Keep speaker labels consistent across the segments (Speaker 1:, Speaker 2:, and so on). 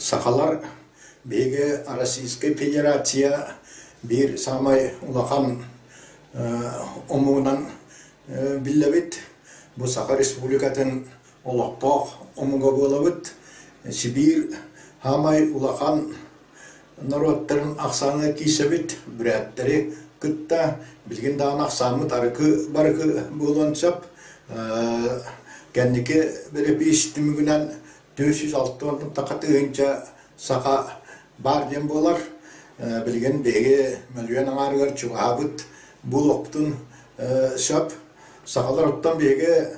Speaker 1: Сахалар биһиги Российскай Федерация биир саамай улахан омугунан биллэбит. Бу Саха Республикатын олохтоох омуга буолабыт. Сибиир саамай улахан норуоттарын ахсааныгар киирсэбит. Бүрээттэри кытта билигин даҕаны ахсааммыт арыкы барыкы буолуон сөп. Кэнники бэрэпиис түмүгүнэн 460 тыһыынча саха баар диэн буолар. Билигин биһиги мөлүйүөн аҥаарыгар чугаһаабыт буолуохпутун сөп. Сахалар оттон биһиги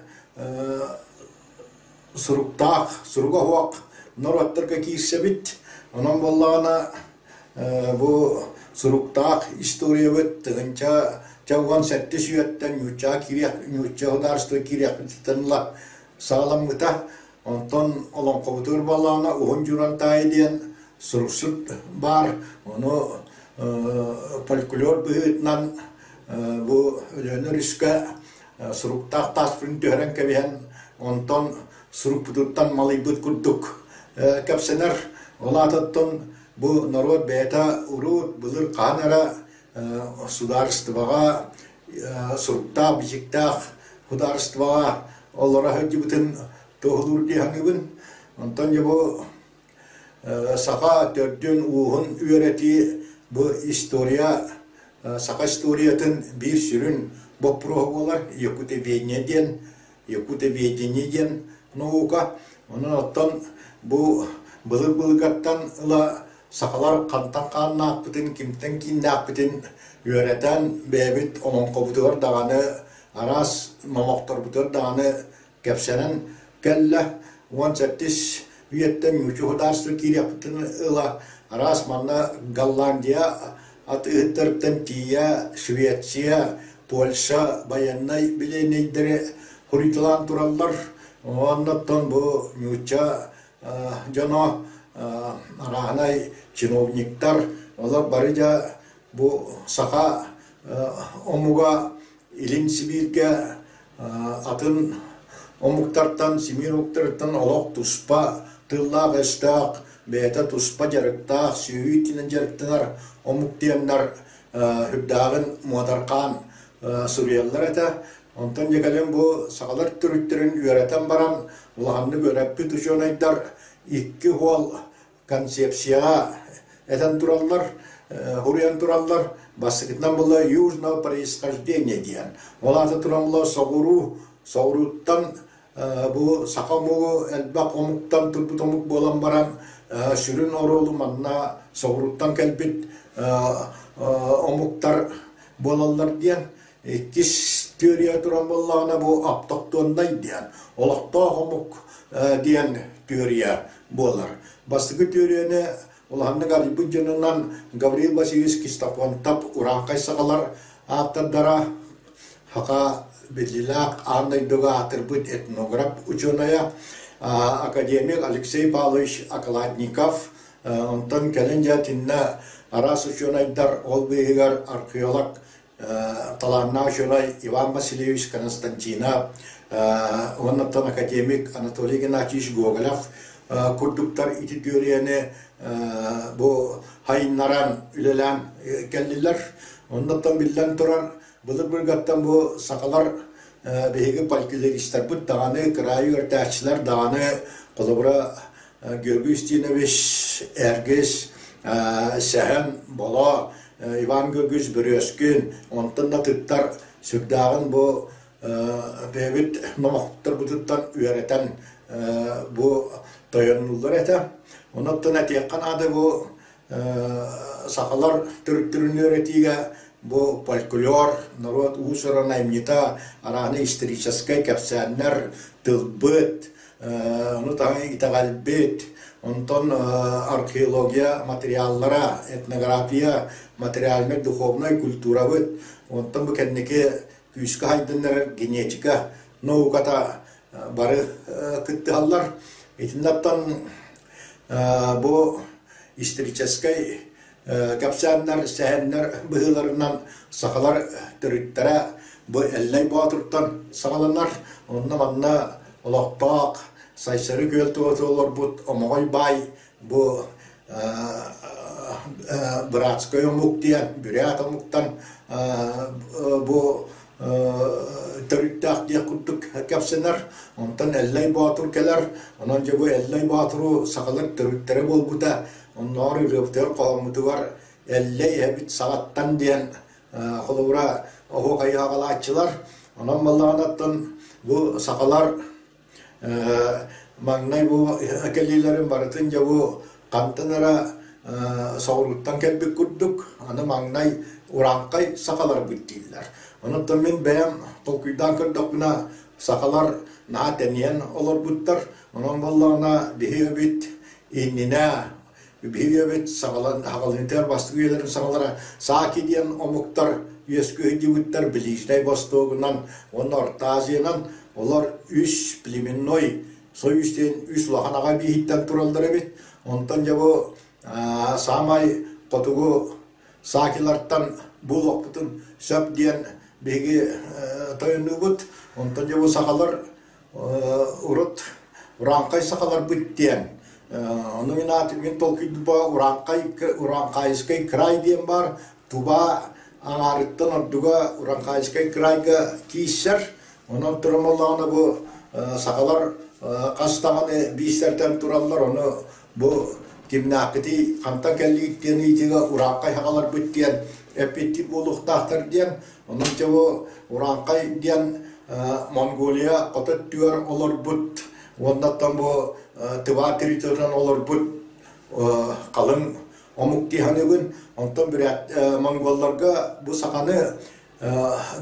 Speaker 1: суруктаах, суруга суох норуоттарга киирсэбит. Онон буоллаҕына бу суруктаах историябыт тыһыынча 17 үйэттэн нууччаҕа киириэх, нуучча государство киириэхпититтэн ыла саҕаламмыта. Онтон олоҥхобутугар буоллаҕына Уһун Дьурантаайы диэн суруксут баар. Ону фольклор быһыытынан бу Өлөөнө өрүскэ суруктаах тааспын түһэрэн кэбиһэн, онтон сурукпутуттан малыйбыт курдук кэпсэнэр. Ол аатыттан бу норуот бэйэтэ урут былыр хаһан эрэ судаарыстыбаҕа суруктаах-бичиктээх судаарыстыбаҕа олоро сылдьыбытын туоһулуур дии саныыбын. Онтон дьэ бу саха төрдүн-ууһун үөрэтии бу история саха историятын биир сүрүн боппуруоһа буолар якутоведение диэн якутоведение диэн наука. Онон оттон бу былыр-былыргаттан ыла сахалар хантан хааннаахпытын, кимтэн кииннээхпитин үөрэтэн, бэйэбит олоҥхобутугар даҕаны, араас номохторбутугар даҕаны кэпсэнэн кэллэ. 17 үйэттэн нуучча государство киириэхпитин ыла араас манна Голландия атыыһыттарыттан тиийэ Швеция, Польша байыаннай билиэннэйдэри хуруйталаан тураллар. Оннуттан бу нуучча дьоно арааһынай чиновниктар, олор бары дьэ бу саха омуга Илин Сибииргэ атын омуктартан, Сибиир омуктарыттан олох туспа тыллаах-өстөөх, бэйэтэ туспа дьарыктаах, сүөһү иитинэн дьарыктанар омук диэннэр үрдээҕин муодарҕаан суруйаллар этэ. Онтон дьэ кэлин бу сахалар төрүттэрин үөрэтэн баран, улаханнык үөрэппит учуонайдар икки уол концепцияҕа этэн тураллар, суруйан тураллар. Бастакытынан була южного происхождения диэн. Ол аата туран була соҕуруу, соҕурууттан бу саха омугу элбэх омуктан турбут омук буолан баран сүрүн оруолу манна соҕурууттан кэлбит омуктар буолаллар диэн. Иккис түөрүйэ туран буоллаҕына бу автохтоннай диэн, олохтоох омук диэн түөрүйэ буолар. Бастакы түөрүйэни улаханнык арыйбыт дьонунан Гаврил Васильевич Кистофонтов Урааҥхай сахалар ааптардара, саха биллиилээх аан дойдуга аатырбыт этнограф учуонайа, академик Алексей Павлович Окладников, онтон кэлин дьэ итиннэ араас учуонайдар, ол быыһыгар археолог талааннаах учуонай Иван Васильевич Константинов уонна академик Анатолий Геннадьевич Гоголев курдуктар ити түөрүйэни бу хайыннаран үлэлээн кэллилэр. Оннуттан биллэн турар, былыр-былыргаттан бу сахалар биһиги фольклористарбыт даҕаны, кыраайы үөрэтээччилэр даҕаны, холобура Георгий Устинович Эргис, Сэһэн Боло, Иван Георгиевич Бөрүөскүн, онтон да атыттар сүрдээҕин бу бэйэбит номохторбутуттан үөрэтэн бу тойоннуллар этэ. Онон этиэххэ наада бу сахалар төрүттэрин үөрэтиигэ бу фольклор, норуот уус-уран айымньыта, арааны историческай кэпсээннэр, тылбыт, ону таһынан итэҕэлбит, онтон археология материаллара, этнография, материальнай, духовнай культурабыт, онтон бу кэнники күүскэ сайдыннарар генетика науката бары кыттыһаллар. Итиннэттэн бу историческай кэпсээннэр, сэһэннэр быһыыларынан сахалар төрүттэрэ бу Эллэй Боотуртан саҕаланар. Онно манна олохтоох Сайсары күөл туһата олорбут Омоҕой баай Бу братскай омук диэн бүрээт омуктан бу төрүттээх диэх курдук кэпсэнэр. Онтон Эллэй Боотур кэлэр. Онон дьэ бу Эллэй Боотуру сахалар төрүттэрэ буолбута. Оннооҕор ырыабытыгар хоһооммутугар Эллэй эһэбит саҕаттан диэн холобура оһуохайы аҕалааччылар. Онон баллаҕанаттан бу сахалар маҥнай бу кэлиилэрин барытын дьэ бу хантан эрэ соҕурууттан кэлбит курдук, аны маҥнай урааҥхай сахаларбыт дииллэр. Онон мин бэйэм толкуйдаан көрдөхпүнэ, сахалар наһаа тэнийэн олорбуттар. Онон буоллаҕына биһи эбит иннинэ биһиги эбит саҕаланыытыгар бастакы үйэлэрин саҥалара Сааки диэн омуктар үөскүү сылдьыбыттар Ближнэй Востогунан уонна Орто Азиянан олор үс племенной союз диэн үс улахан аҕа бииһиттэн тураллар эбит. Онтон дьэ бу саамай хотугу Саакилартан буолуохпутун сөп диэн биһиги тойоннуубут. Онтон дьэ бу сахалар урут урааҥхай сахаларбыт диэн ону мин аат мин толкуйдуба урааҥхай урааҥхайскай край диэн баар Туба аҥаарыттан ордуга Урааҥхайскай крайга кииссэр. Онон туран буоллаҕына бу сахалар хас даҕаны биистэртэн тураллар, ону бу кимнээхпитий, хантан кэллигит диэн ыйытыыга урааҥхай сахаларбыт диэн эппиттиир буолуохтаахтар диэн. Онон дьэ бу урааҥхай диэн Монголия хоту өттүгэр олорбут уоннаттан бу Тыва территориятынан олорбут халыҥ омук дии саныыбын. Онтон бүрээт монголларга бу саханы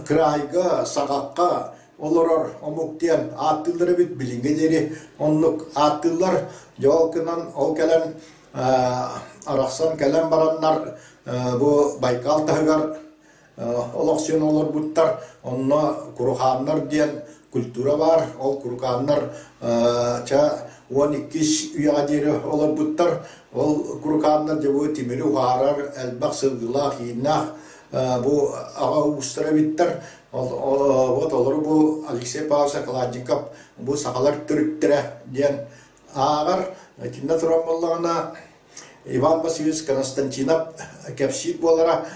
Speaker 1: кыраайга, саҕахха олорор омук диэн ааттыыллар эбит. Билиҥҥэ диэри оннук ааттыыллар. Дьэ ол гынан ол кэлэн арахсан кэлэн бараннар бу Байкал таһыгар олохсуйан олорбуттар. Онно Курухааннар диэн культура баар. Ол Курукааннар ча 12-ис үйэҕэ диэри олорбуттар. Ол Курукааннар дьэ бу тимири уһаарар элбэх сылгылаах, ииннээх бу аҕа уустара эбиттэр. Вот олору бу Алексей Павлович Окладников бу сахалар төрүттэрэ диэн ааҕар. Итиннэ туран буоллаҕына Иван Васильевич Константинов кэпсиир буолара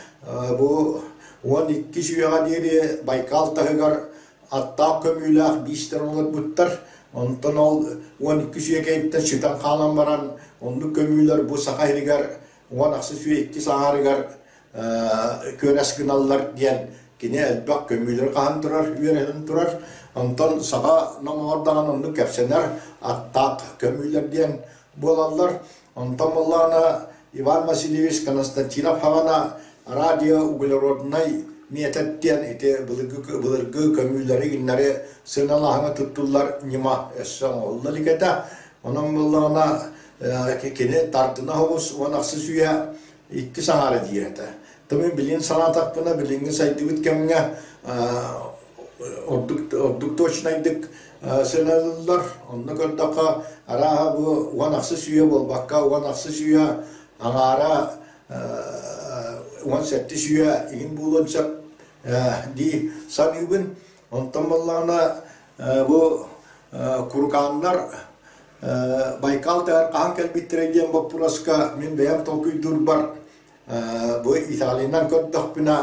Speaker 1: бу 12 үйэҕэ диэри Байкал таһыгар аттаах көмүүлээх биистэр олорбуттар. Онтон ол 12 үйэ кэнниттэн сүтэн хаалан баран оннук көмүүлэр бу Саха сиригэр 16 үйэ иккис аҥаарыгар күөрэс гыналлар диэн кини элбэх көмүүлэри хаһан турар, үөрэтэн турар. Онтон саха номоҕор даҕаны оннук кэпсэнэр аттаах көмүүлэр диэн буолаллар. Онтон буоллаҕына Иван Васильевич Константинов хаҕана радиоуглероднай миэтэт диэн ити былыргы, былыргы көмүүлэри гиннэри сыаналааһыҥа туттуллар ньыма өссө оҥоһулла илик этэ. Онон буоллаҕына кини тардына соҕус 16 үйэ иккис аҥаара диир этэ. Тымын билигин санаатахпына, билиҥҥи сайдыбыт кэмҥэ ордук, ордук точнайдык сыаналыыллар. Онно көрдөххө, арааһа бу 16 үйэ буолбакка, 16 үйэ аҥаара 17 үйэ иһин буолуон сөп дии саныыбын. Онтон буоллаҕына бу курукааннар Байкал тыгар хаһан кэлбиттэрэ диэн боппуруоска мин бэйэм толкуйдуурбар бу Италиянан көрдөхпүнэ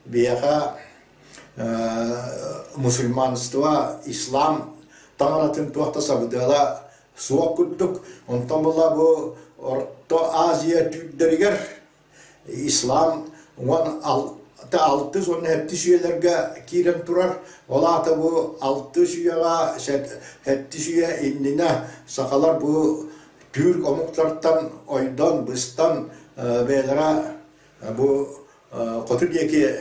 Speaker 1: биһиэхэ мусульманство, ислам таҥаратын туох да сабыдыала суох курдук. Онтон була бу Орто Азия түүрдэригэр ислам 16 уонна 7 үйэлэргэ киирэн турар. Ол аата бу 6 үйэҕэ 7 үйэ иннинэ сахалар бу түүр омуктартан ойдон, быстан бэйэлэрэ бу хоту диэки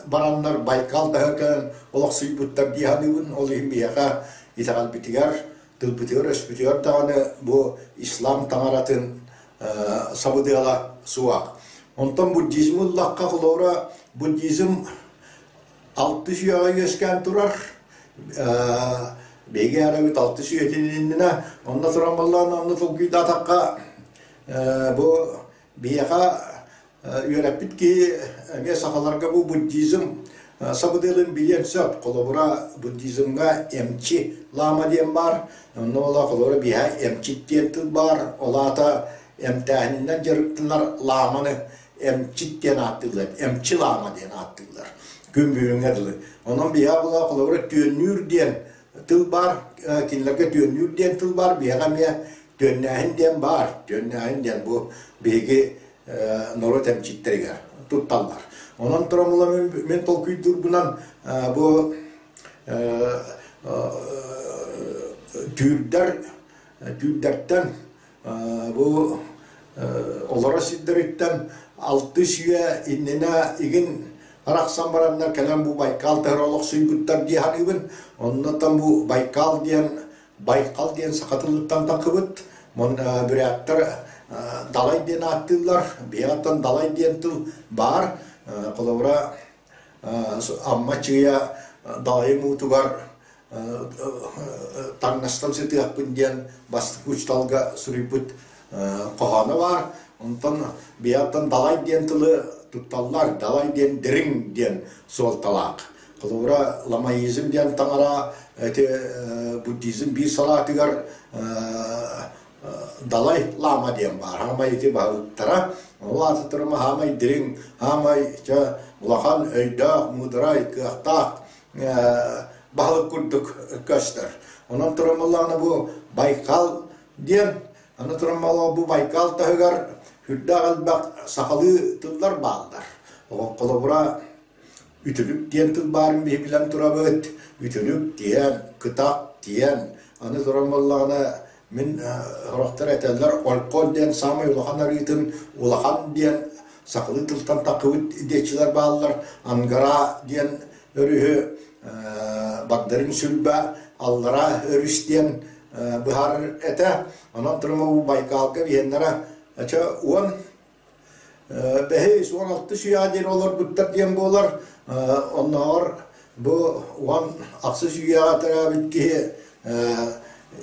Speaker 1: бараннар Байкал таһа кэлэн олохсуйбуттар дии саныыбын. Ол иһин биһиэхэ итэҕэлбитигэр, тылбытыгар-өспүтүгэр даҕаны бу ислам таҥаратын сабыдыала суох. Онтон буддизм ыллахха, холобура, буддизм 6 үйэҕэ үөскээн турар. Биһиги арабыт 6 үйэтин иннинэ онно туран буоллаҕына, онно толкуйдаатахха, бу биһиэхэ үөрэппит киһи эмиэ сахаларга бу буддизм сабыдыалын билиэн сөп. Холобура, буддизмҥа эмчи лама диэн баар. Онно ола холобура биһа эмчит диэн тыл баар. Ол аата эмтээһининэн дьарыктанар лааманы эмчит диэн ааттыыллар, эмчи лаама диэн ааттыыллар. Күн бүгүҥҥэ дылы. Онон биһиэхэ була холобура түөннүүр диэн тыл баар, кинилэргэ түөннүүр диэн тыл баар, биһиэхэ эмиэ түөннээһин диэн баар. Түөннээһин диэн бу биһиги норуот эмчиттэригэр тутталлар. Онон туран була мин толкуйдуурбунан бу түүрдэр түүрдэртэн бу олоро сирдэриттэн алтыс үйэ иннинэ игин арахсан бараннар кэлэн бу Байкал таһыр олохсуйбуттар дии саныыбын. Оннотон бу Байкал диэн Байкал диэн саха тылыттан таххыбыт. Бүрээттэр Далай диэн ааттыыллар. Биһиэхтэн Далай диэн тыл баар. Холобура Амма Чыйа Далайым уутугар таҥнастан сытыахпын диэн бастакы учууталга суруйбут хоһооно баар. Онтон биһиэхтэн далай диэн тылы тутталлар. Далай диэн дириҥ диэн суолталаах. Холобура, ламаизм диэн таҥара ити буддизм биир салаатыгар Далай Лама диэн баар. Хаамай ити баһылыктара. Ол аатыттарыма хаамай дириҥ, хаамай чэ, улахан өйдөөх, муударай, кыахтаах баһылык курдук көстөр. Онон туран буоллаҕына бу Байкал диэн, аны туран буоллаҕына бу Байкал таһыгар сүрдээх элбэх сахалыы тыллар бааллар. Холобура, Үтүлүк диэн тыл баарын биһи билэн турабыт. Үтүлүк диэн, кытах диэн. Аны туран буоллаҕына мин сорохтор этэллэр Олькон диэн саамай улахан арыытын улахан диэн сахалыы тылтан таххыбыт диэччилэр бааллар. Ангара диэн өрүһү Багдарыын Сүлбэ аллараа өрүс диэн быһаарар этэ. Онон туран бу Байкалга биһиэннэрэ ача уон Бэһис, 16 үйэҕэ диэри олорбуттар диэн буолар. Оннооҕор бу 16 үйэҕэ төрөөбүт киһи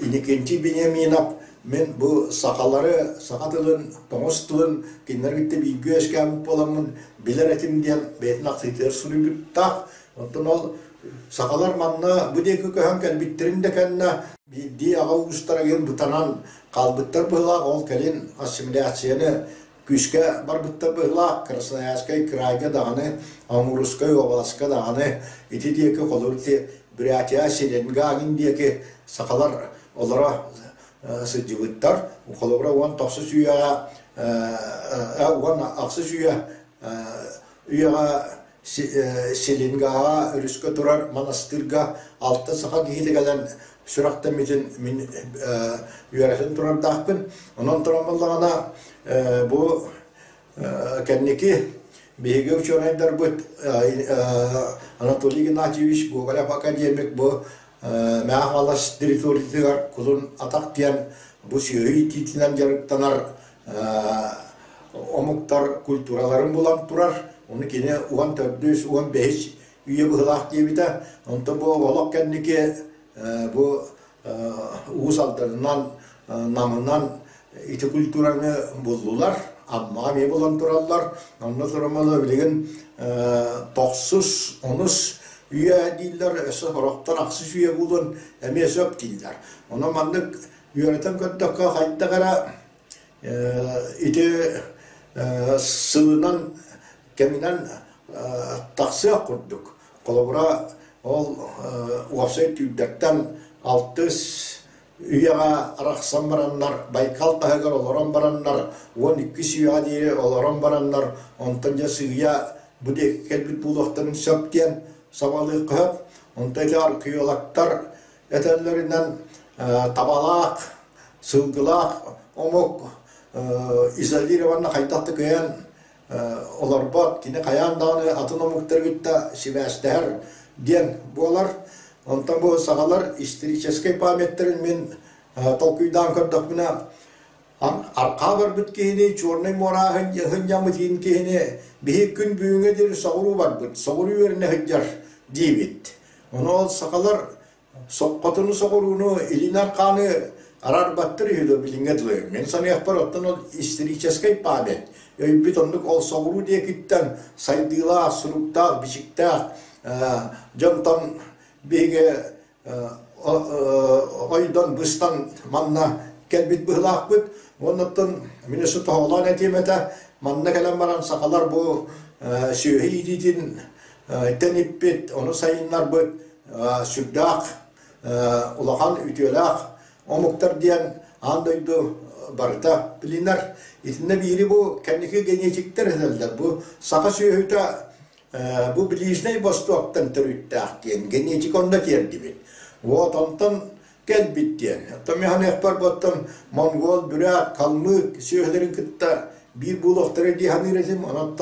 Speaker 1: Иннокентий Бениаминов мин бу сахалары, саха тылын, тоҥус тылын кинилэр кытта бииргэ үөскээбит буоламмын билэр этим диэн бэйэтин ахсыытыгар суруйбуттаах. Оттон ол сахалар манна бу диэки көһөн кэлбиттэрин да кэннэ биирдии аҕа уустара диэн бытанан хаалбыттар быһыылаах, ол кэлин ассимиляцияны күүскэ барбыттар быһыылаах, Красноярскай кыраайга даҕаны, Амурскай уобаласка даҕаны ити диэки холобур ити Бурятия Селенгагин диэки сахалар олоро сылдьыбыттар. Холобура 19 үйэҕэ 16 үйэ үйэҕэ Селенгаҕа өрүскэ турар манастыырга алта саха киһитэ кэлэн сүрэхтэммитин мин үөрэтэн турардаахпын. Онон туран буоллаҕына бу кэнники биһиги учуонайдарбыт Анатолий Игнатьевич Гоголев академик бу Мэҥэ Хаҥалас территориятыгар Кулун Атах диэн бу сүөһү иитиитинэн дьарыктанар омуктар культураларын булан турар. Ону кини 14-үс, 15 үйэ быһылаах диэбитэ. Онтон бу олох кэнники бу Уус Алданынан, Намынан ити культураны буллулар. Аммаҕа эмиэ булан тураллар. Онно турамалы билигин тохсус, онус үйэ дииллэр, өссө сорохтор ахсыс үйэ буолуон эмиэ сөп дииллэр. Онон маннык үөрэтэн көрдөххө хайдах эрэ Ити сылынан кэминэн тахсыах курдук. Холобура, ол уопсай түүрдэртэн алтыс үйэҕэ арахсан бараннар, Байкал таһыгар олорон бараннар, 12 үйэҕэ диэри олорон бараннар, онтон дьэ сыыйа бу диэки кэлбит буолуохтарын сөп диэн сабалыахха сөп. Онтон ити археологтар этэллэринэн табалаах, сылгылаах омук изолированно хайдах да кыайан олорбот, кини хайаан даҕаны атын омуктары кытта сибээстэһэр диэн буолар. Онтон бу сахалар историческай памяттарын мин толкуйдаан көрдөхпүнэ, архаа барбыт киһини, Чернай муора сынньаммыт киһини биһи күн бүгүҥҥэ диэри соҕуруу барбыт, соҕуруу үөрэнэ сылдьар диибит. Ону ол сахалар Хотуну соҕурууну илин архааны араарбаттар үһү дуо билиҥҥэ дылы. Мин саныахпар оттон ол историческай память өйбүт оннук ол соҕуруу диэкиттэн сайдыылаах, суруктаах, бичиктээх дьонтон биһиги ойдон быстан манна кэлбит быһыылаахпыт. Уоннаттан мин өссө тоһоҕолоон этиэм этэ, манна кэлэн баран сахалар бу сүөһү иитиитин тэниппит, ону сайыннарбыт сүрдээх улахан үтүөлээх омуктар диэн аан дойду барыта билинэр. Итиннэ биири бу кэнники генетиктэр этэллэр. Бу саха сүөһүтэ бу Ближнэй Востоктан төрүттээх диэн генетика онно тиэрдибит. Вот онтон кэлбит диэн. Оттон мин саныахпар оттон монгол, бүрээт, калмык сүөһүлэрин кытта биир буолуохтара дии саныыр этим. Онон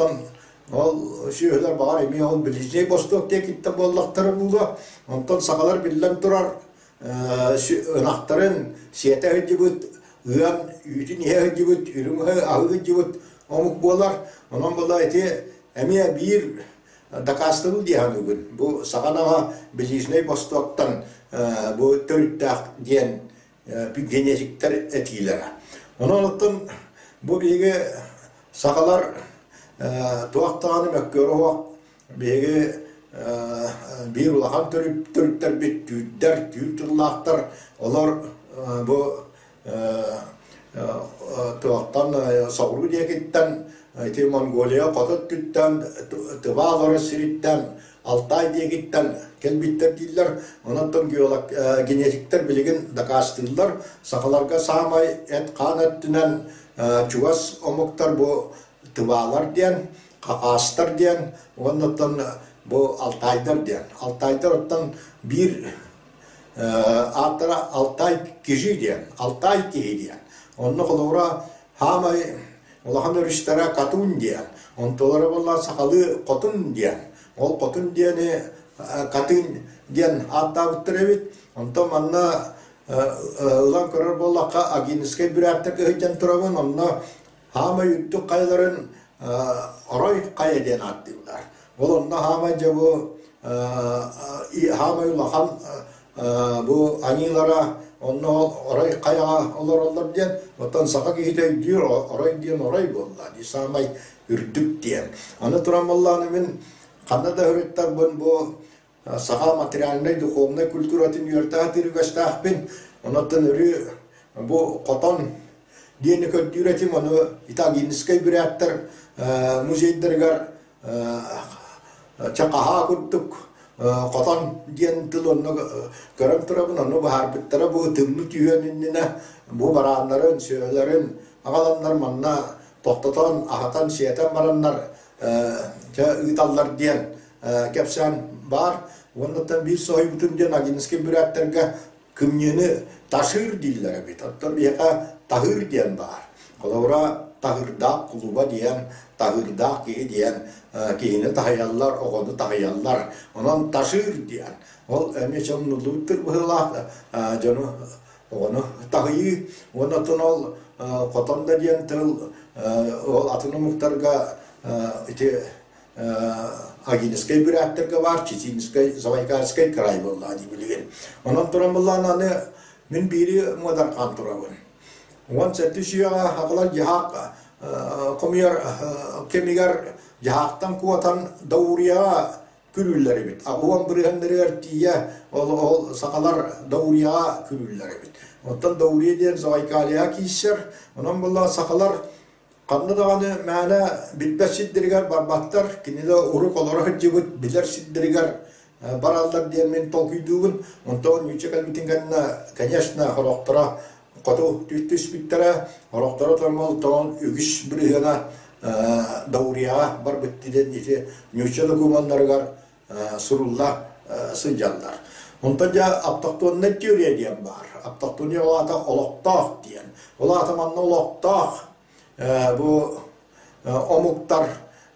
Speaker 1: ол сүөһүлэр баҕар эмиэ ол Ближнэй Восток диэкиттэн буоллахтара буолуо. Онтон сахалар биллэн турар ынахтарын сиэтэ сылдьыбыт, ыан үүтүн иһэ сылдьыбыт, үрүҥ аһыы сылдьыбыт омук буолар. Онон була ити эмиэ биир дакаастабыл дии саныыбын. Бу саха ынаҕа Ближнэй Востоктан бу төрүттээх диэн генетиктэр этиилэрэ. Онон оттон бу биһиги сахалар туох даҕаны мөккүөрэ суох биһиги биир улахан төрүттэрбит түүрдэр, түүр тыллаахтар, олор бу туохтан соҕуруу диэкиттэн ити Монголия хоту өттүттэн Тыва олорор сириттэн Алтай диэкиттэн кэлбиттэр дииллэр. Онон генетиктэр билигин дакаастыыллар. Сахаларга саамай эт-хаан өттүнэн чугас омуктар бу тывалар диэн, хакаастар диэн уонна бу алтайдар диэн. Алтайдар оттон биир ааттара Алтай кижи диэн, Алтай киһи диэн. Онно холобура хаамай улахан өрүстэрэ Катун диэн, онтулара буолла сахалыы Хотун диэн. Ол Хотун диэни Катын диэн ааттаабыттар эбит. Онтон манна ылан көрөр буоллахха Агинскай бүрээттэргэ сылдьан турабын, онно хаамай үрдүк хайаларын Орой хайа диэн ааттыыллар. Ол онно хаамай дьэ бу хаамай улахан бу аньыылара онно ол орой хайаҕа олороллор диэн, оттон саха киһитэ өйдүүр орой диэн орой буолла дии саамай үрдүк диэн. Аны туран буоллаҕына мин ханна да өрүттэрбин бу саха материальнай духовнай культуратын үөрэтэ сатыыр үгэстээхпин. Онон өрүү бу хотон диэни көрдүүр этим, ону Италинскай бүрээттэр музейдарыгар чакаһаа курдук хотон диэн тыл онно көрөн турабын, онно быһаарбыттара бу тымныы түһүөн иннинэ бу барааннарын, сүөлэрин аҕаланнар манна тохтотон, аһатан, сиэтэн бараннар чэ ыыталлар диэн кэпсээн баар. Уоннаттан биир соһуйбутум диэн Агинскай бүрээттэргэ кымньыыны ташыыр дииллэр эбит. Оттон биһиэхэ таһыыр диэн баар. Холобура, таһыырдаах кулуба диэн, таһыырдаах киһи диэн киһини таһыйаллар, оҕону таһыйаллар. Онон ташыыр диэн. Ол эмиэ чомнуллубут быһыылаах дьону оҕону таһыйыы. Уонна оттон ол хотон да диэн тыл ол атын омуктарга ити Агинскай бүрээттэргэ баар Чеченскай, Забайкальскай край буолла дии билигин. Онон туран буллаан аны мин биири муодарҕаан турабын. 17 үйэҕэ аҕалар дьаһаах хомуйар кэмигэр дьаһаахтан куотан Даурияҕа күрүүллэр эбит. 80 бырыһаннарыгар тиийэ ол, ол сахалар Даурияҕа күрүүллэр эбит. Оттон Даурия диэн Забайкальяҕа киирсэр. Онон буллаан сахалар ханна даҕаны мээнэ билбэт сирдэригэр барбаттар, кинилэр урук олоро сылдьыбыт билэр сирдэригэр бараллар диэн мин толкуйдуубун. Онтон нуучча кэлбитин кэннэ, конечно, сорохторо хоту түспүттэрэ, сорохторо тоҥол үгүс бырыһыана Даурияҕа барбыт диэн ити нуучча докумуоннарыгар сурулла сылдьаллар. Онтон дьэ автохтоннай теория диэн баар. Автохтония ол аата олохтоох диэн. Ол аата манна олохтоох бу омуктар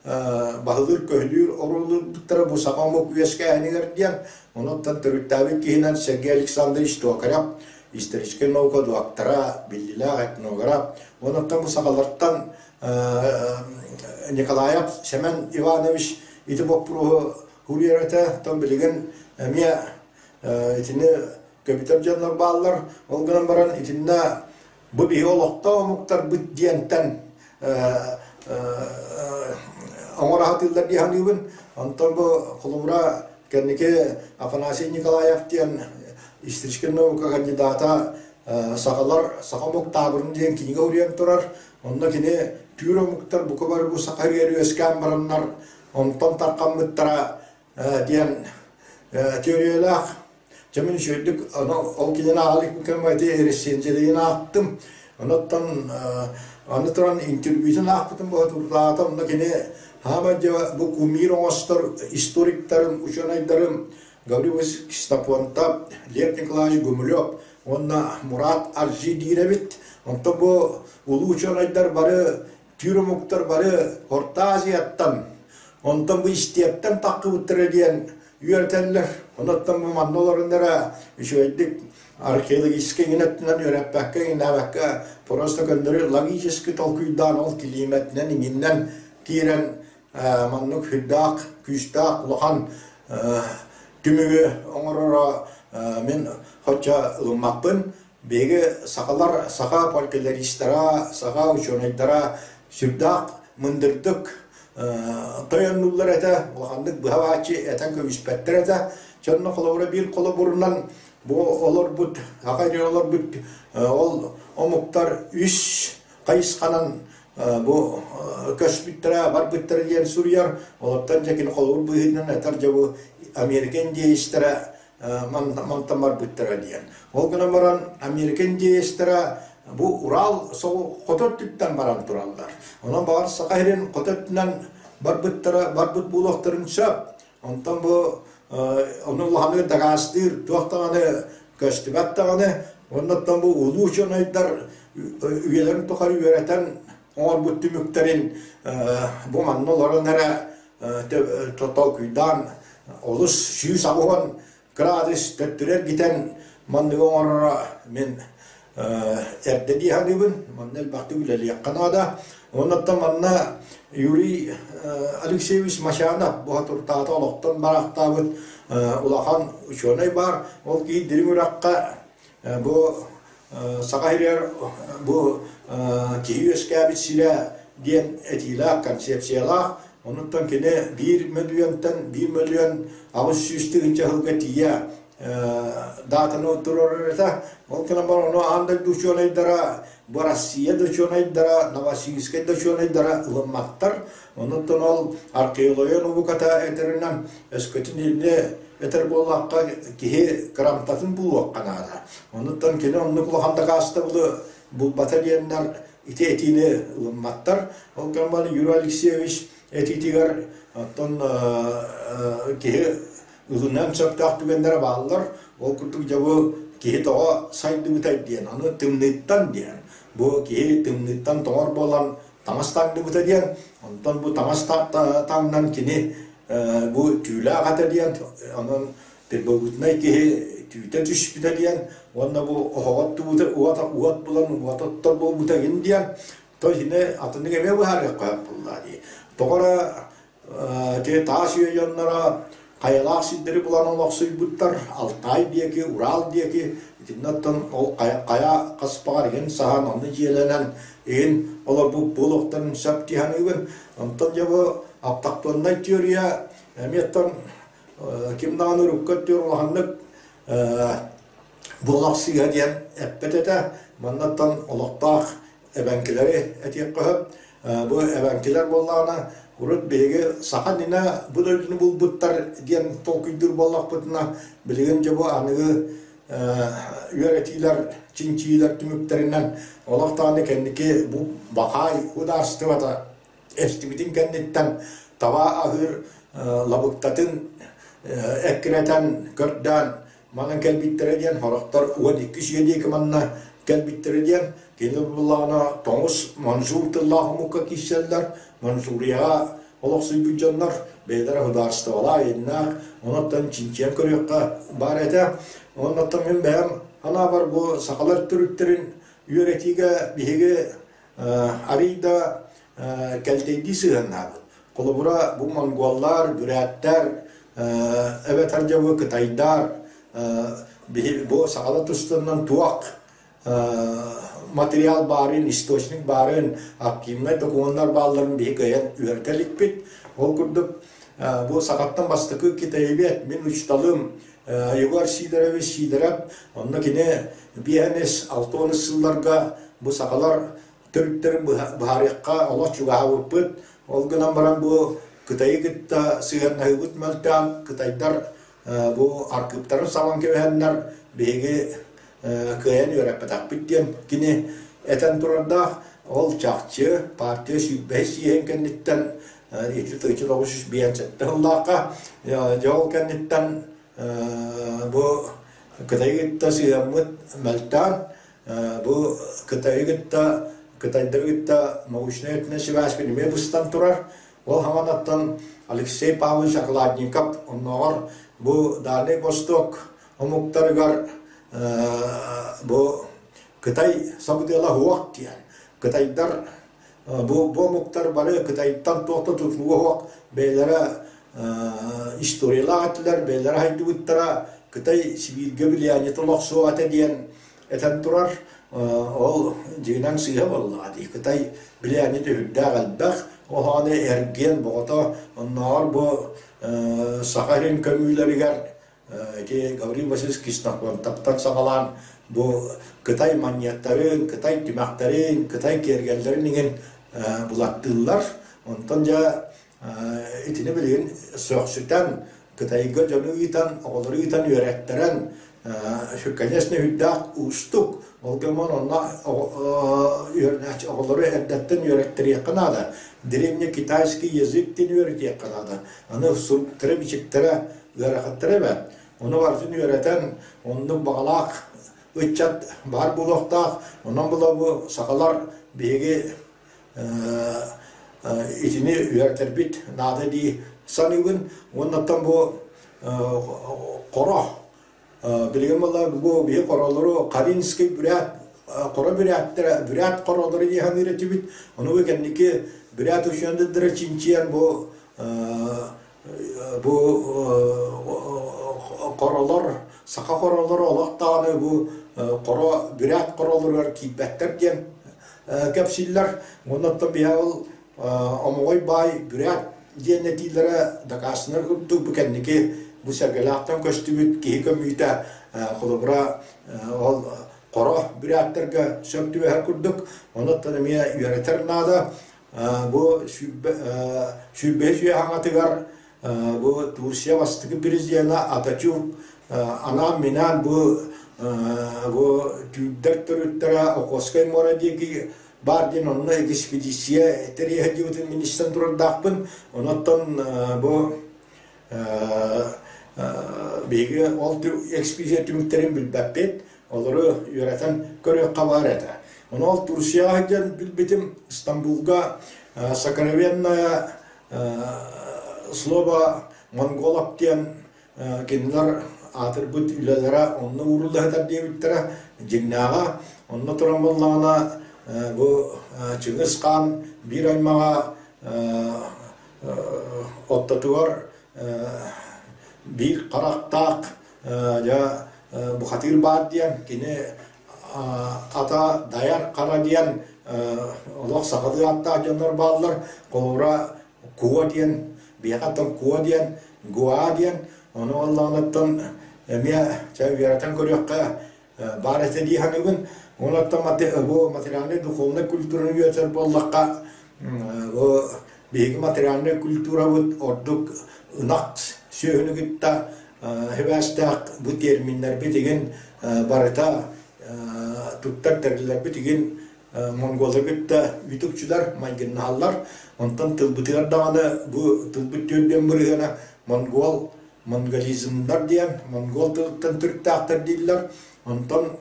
Speaker 1: баһылыыр-көһүлүүр оруолларбыттара бу саха омук үөскээһинигэр диэн. Онуттан төрүттээбит киһинэн Сергей Александрович Токарев историческай наука доктора, биллилээх этнограф. Онуттан бу сахалартан Николаев Семен Иванович ити боппуруоһу суруйар этэ. Оттон билигин эмиэ итини көбүтэр дьоннор бааллар. Ол гынан баран итиннэ бу биһи олохтоох омуктарбыт диэнтэн оҥоро сатыыллар дии саныыбын. Онтон бу холобура кэнники Афанасий Николаев диэн историческай наука кандидата. Сахалар саха омук таабырын диэн кинигэ уруйан турар. Онно кини түүр омуктар бука бары бу саха иһигэр үөскээн бараннар онтон тархаммыттара диэн теориялаах. Дьэ мин үчүгэйдик ол кинини ааҕа иликпин кэмҥэ ити рецензияларын аахтым. Онуттан аны туран интервьютун аахпытым боотурдаата. Онно кини хаама дьэ бу кумир оҥостор историктарым, учуонайдарым Гаврил Ксенофонтов, Лев Николаевич Гумилев уонна Мурат Аржи диир эбит. Онтон бу улуу учуонайдар бары түүр омуктар бары Орто Азияттан, онтон бу истиэптэн таххыбыттара диэн үөрэтэллэр. Онуттан бу манна олорон эрэ үчүгэйдик археологическай иҥин өттүнэн үөрэппэккэ, иҥнээбэккэ просто көннөрү логически толкуйдаан ол килиимэтинэн иҥиннэн киирэн маннык сүрдээх күүстээх улахан түмүгү оҥороро мин хоччо ылыммаппын. Биһиги сахалар, саха фольклористара, саха учуонайдара сүрдээх мындырдык тойоннуллар этэ, улаханнык быһа-бааччы этэн көбүспэттэр этэ. Дьонно холобура биир холобурунан бу олорбут, саха дьоно олорбут ол омуктар үс хайысханан бу көспүттэрэ, барбыттара диэн суруйар. Олортон дьэ кини холобур быһыытынан этэр дьэ бу Америка индеецтэрэ мантан барбыттара диэн. Ол гынан баран Америка индеецтэрэ бу Урал хоту өттүттэн баран тураллар. Онон баҕар Саха сирин хоту өттүнэн барбыттара барбыт буолуохтарын сөп. Онтон бу ону улаханнык дакаастыыр туох даҕаны көстүбэт даҕаны. Оннуттан бу улуу учуонайдар үйэлэрин тухары үөрэтэн оҥорбут түмүктэрин бу манна олорон эрэ толкуйдаан олус 180 градус төттөрү эргитэн манныгы оҥороро мин эрдэ дии саныыбын. Манна элбэхтик үлэлиэххэ наада. Оннуттан манна Юрий Алексеевич Мачанов бу туртаата олохтон барахтаабыт улахан учуонай баар. Ол киһи дириҥ үрэххэ бу Саха сиригэр бу киһи үөскээбит сирэ диэн этиилээх, концепциялаах. Онуттан кини 1 мөлүйүөнтэн 1 800 000 сылга тиийэ даатаны туруорар этэ. Ол гынан баран ону аан дойду учуонайдара, бу Россия да учуонайдара, Новосибирскай да учуонайдара ылымматтар. Онуттан ол археология науката этэринэн өскөтүн илини этэр буоллахха киһи кырамтатын булуохха наада. Онуттан кини оннук улахан дакаастабылы булбата диэннэр ити этиини ылымматтар. Ол гынан Юрий Алексеевич этиитигэр оттон киһи ылыныан сөптөөх түгэннэрэ бааллар. Ол курдук дьэ бу киһи тоҕо сайдыбытай диэн, аны тымныыттан диэн. Бу киһи тымныыттан тоҥор буолан таҥас таҥныбыта диэн, онтон бу таҥас таҥнан кини бу түүлээх этэ диэн, онон первобытнай киһи түүтэ түспүтэ диэн, уонна бу оһоҕот тубута уот уот булан уот оттор буолбута гин диэн, то ини атыннык эмиэ быһаарыахха сөп буолла дии. Тоҕо эрэ Ити таас үйэ дьонноро хайалаах сирдэри булан олохсуйбуттар, Алтай диэки, Урал диэки, итиннэ оттон ол хайа, хайа хаспаҕар иһин саһан, онно дьиэлэнэн иһин олорбут буолуохтарын сөп дии саныыбын. Онтон дьэ бу автохтоннай теория эмиэ оттон ким даҕаны урукку өттүгэр улаханнык буолахсыыһа диэн эппэт этэ. Маннаттан олохтоох эбэҥкилэри этиэххэ сөп. Бу эбэҥкилэр буоллаҕына, урут биһиги саха иннинэ бу дойдуну булбуттар диэн толкуйдуур буоллахпытына, билигин дьэ бу аныгы үөрэтиилэр, чинчийиилэр түмүктэринэн олох даҕаны кэнники бу Бахаай судаарыстыбата эстибитин кэнниттэн таба аһыыр лабыктатын эккирэтэн, көрдөөн манан кэлбиттэрэ диэн, сорохтор 12 үйэ диэки манна кэлбиттэрэ диэн, кини буллаҕына тоҥус манчжур тыллаах омукка киирсэллэр, Манчжурияҕа олохсуйбут дьоннор бэйэлэрэ судаарыстыбалаах, иэннээх, онуттан чинчийэн көрүөххэ баар этэ. Оннуттан мин бэйэм санаабар бу сахалар төрүттэрин үөрэтиигэ биһиги арыый да кэлтэйдии сыһыаннаабыт. Холобура, бу монголлар, бүрээттэр, эбэтэр дьэ бу кытайдар бу сахалар тустарынан туох материал баарын, источник баарын, активнай докумуоннар баалларын биһи кыайан үөрэтэ иликпит. Ол курдук бу сахаттан бастакы китаевед, мин учууталым. Егор Сидорович Сидоров онно кини биэс алтыаныс сылларга бу сахалар төрүттэрин быһаарыахха олох чугаһаабыппыт. Ол гынан баран бу Кытайы кытта сыһыаннаһыыбыт мөлтөөн, кытайдар бу архыыптарын сабан кэбиһэннэр биһиги кыайан үөрэппэтэхпит диэн кини этэн турардаах. Ол чахчы партия сүүрбэһис съеһин кэнниттэн ити 1957 сыллаахха дьэ ол кэнниттэн бу Кытайы кытта сыһыаммыт мөлтөөн бу Кытайы кытта Кытайдары кытта научнай өттүнэн сибээспит эмиэ быстан турар. Ол хаҥанаттан Алексей Павлович Окладников оннооҕор бу Дальний Восток омуктарыгар бу Кытай сабыдыала суох диэн кытайдар бу омуктар бары Кытайтан туох да тутулуга суох бэйэлэрэ историялаах этилэр, бэйэлэрэ хайдыбыттара Кытай Сибииргэ влияниета олохсуох этэ диэн этэн турар. Ол дьиҥинэн сыыһа буоллаҕа дии. Кытай влияниета үрдээх элбэх, ол аҕаны эргиэн боҕото оннооҕор бу Саха сирин көмүүлэригэр ити Гаврил Васильевич Ксенофонтовтан саҕалаан бу Кытай манньыаттарын, Кытай түмэхтэрин, Кытай киэргэллэрин иҥин булаттыыллар. Онтон дьэ итини билигин сөхсүтэн, Кытайга дьону ыытан, оҕолору ыытан үөрэттэрэн, конечно, үрдээх уустук. Ол гынан онно үөрэнээччи оҕолору эрдэттэн үөрэттэриэххэ наада. Древнекитайский язык диэн үөрэтиэххэ наада. Аны суруктара-бичиктэрэ ыарахаттара эбээт. Ону барытын үөрэтэн, оннук баҕалаах ыччат баар буолуохтаах. Онон була бу сахалар биһиги итини үөрэтэрбит наада дии саныыбын. Уоннаттан бу хоро билигин буолла бу биһи хоролору Каринский бүрээт хоро бүрээттэрэ бүрээт хоролору дии саныыр этибит. Ону бу кэнники бүрээт учуонайдара чинчийэн бу бу хоролор саха хоролоро олох даҕаны бу хоро бүрээт хоролоругар киирбэттэр диэн кэпсииллэр. Оннуттан биһи ол Омоҕой баай бүрээт диэн этиилэрэ дакаастанар курдук бу кэнники бу Сэргэлээхтэн көстүбүт киһи көмүүтэ холобура ол хоро бүрээттэргэ сөп түбэһэр курдук. Онуттан эмиэ үөрэтэр наада. Бу сүүрбэһис үйэ хаҥатыгар бу Турция бастакы президенэ Ататюрк анаан-минээн бу бу түүрдэр төрүттэрэ Охотскай муора диэки баар диэн онно экспедиция тэрийэ сылдьыбытын мин истэн турардаахпын. Онон бу биһиги ол экспедиция түмүктэрин билбэппит. Олору үөрэтэн көрүөххэ баар этэ. Ону ол Турцияҕа сылдьан билбитим Стамбулга сокровенное слово монголов диэн кинилэр аатырбыт үлэлэрэ онно уурулла сытар диэбиттэрэ дьиҥнээҕэ. Онно туран буоллаҕына бу Чыҥыс хаан биир аймаҕа оттотугар биир харахтаах дьэ бухатыыр баар диэн кини ата Дайар Хара диэн олох сахалыы ааттаах дьоннор бааллар. Холобура Куо диэн биһиэхэ Куо диэн Гуа диэн ону оллооноттон эмиэ чэ үөрэтэн көрүөххэ баар этэ дии саныыбын. Онуттан бу материальнай духовнай культураны үөрэтэр буоллахха бу биһиги материальнай культурабыт ордук ынах сүөһүнү кытта сибээстээх бу терминнэрбит игин барыта туттар тэриллэрбит игин монголы кытта үтүкчүлэр майгыннаһаллар. Онтон тылбытыгар даҕаны бу тылбыт түөрдүөн бырыһыана монгол монголизмнар диэн монгол тылыттан төрүттээхтэр дииллэр. Онтон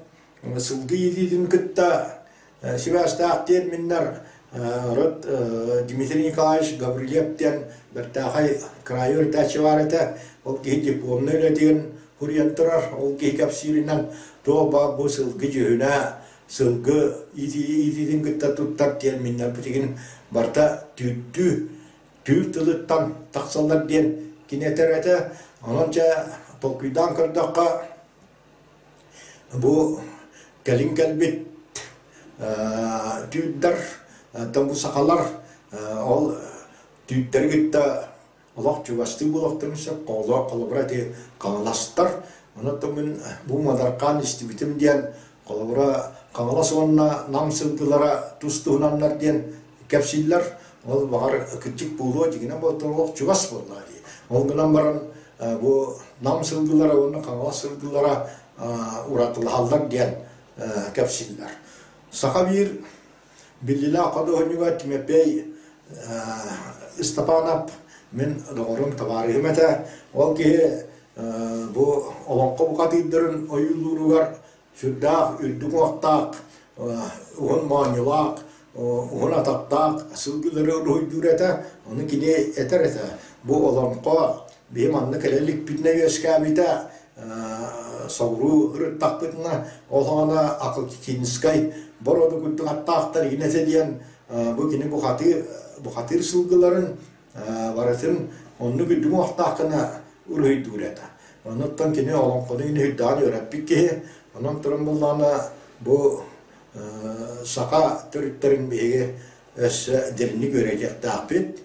Speaker 1: сылгы иитиитин кытта сибээстээх терминнэр род Дмитрий Николаевич Гаврильев диэн бэртээхэй кыраайы үөрэтээччи баар этэ. Ол киһи дипломнай үлэтигин суруйан турар. Ол киһи кэпсииринэн туох баар бу сылгы дьүһүнэ сылгы иитиитин кытта туттар терминнэрбитигин барыта түүрдүү түүр тылыттан тахсаллар диэн кини этэр этэ. Онон дьэ толкуйдаан көрдөххө бу кэлин кэлбит түүрдэр бу сахалар ол түүрдэри кытта олох чугастыы буолуохтарын сөп, холобура ити хаҥаластар. Онон мин бу муодаркаан истибитим диэн, холобура Хаҥалас уонна Нам сылгылара тус-туһунаннар диэн кэпсииллэр. Ол баҕар кырдьык буолуо, дьиҥинэн буолтар олох чугас буоллаҕа дии. Ол гынан баран бу Нам сылгылара уонна Хаҥалас сылгылара уратылаһаллар диэн кэпсииллэр. Саха биир биллилээх худуоһунньуга Тимофей Ыстапаанап мин доҕорум, табаарыһым этэ. Ол киһи бу олоҥхо бухатыырдарын ойуулууругар сүрдээх үрдүк уохтаах, уһун моонньулаах, уһун атахтаах сылгылары уруһуйдуур этэ. Ону кини этэр этэ: бу олоҥхо биһи манна кэлэ иликпитинэ үөскээбитэ, соҕуруу ырыттахпытына, ол саҕана Акылкинскай бороду курдук аттаахтар игин этэ диэн бу кини бухатыыр, бухатыыр сылгыларын барытын оннук үрдүк уохтаах гына уруһуйдуур этэ. Онуттан кини олоҥхону үһүйдэҕин үөрэппит киһи. Онон туран буллаҕына бу саха төрүттэрин биһиги өссө дириҥник үөрэтиэхтээхпит.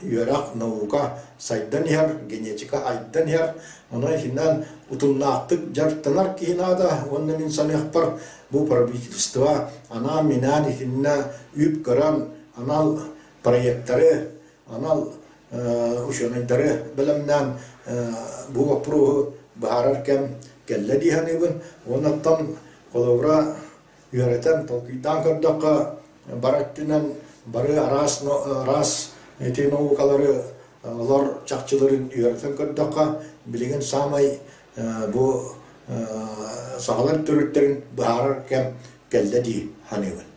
Speaker 1: Үөрэх, наука сайдан иһэр, генетика айдан иһэр. Онон итинэн утумнаахтык дьарыктанар киһи наада. Уонна мин саныахпар бу правительство анаан-минээн итиннэ үп көрөн анал проектары, анал учуонайдары бэлэмнээн бу боппуруоһу быһаарар кэм кэллэ дии саныыбын. Уоннаттан холобура үөрэтэн, толкуйдаан көрдөххө, бары өттүнэн бары араас араас ити наукалары олор чахчыларын үөрэтэн көрдөххө, билигин саамай бу сахалар төрүттэрин быһаарар кэм кэллэ дии саныыбын.